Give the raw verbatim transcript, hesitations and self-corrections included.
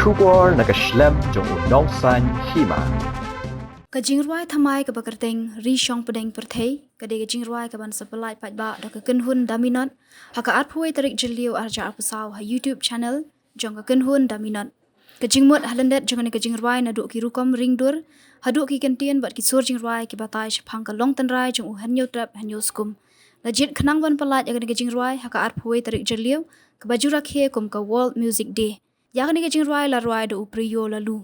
Khubor na ka shlem jong u Nongsaiñ Hima. Ka jingrwai thymmai kaba kyrteng Ri Shong Pdeng Pyrthei ka dei ka jingrwai kaban sa pyllait paidbah da ka kynhun Daminot ha ka arphew wei tarik Jylliew arhajar arphew saw ha YouTube channel jong ka kynhun Daminot. Ka jingmut ha lyndet jong kane ka jingrwai naduh ki rukom ring dur haduh ki kyntien bad ki sur jingrwai ki batai shaphang ka long tynrai jong u Hynñiewtrep Hynñiewskum. La jied khnang ban pyllait ïa kane ka jingrwai ha ka arphew wei tarik Jylliew kaba ju rakhe kum ka World Music Day. Ïa kane ka jingrwai la rwai da u Priyo Laloo.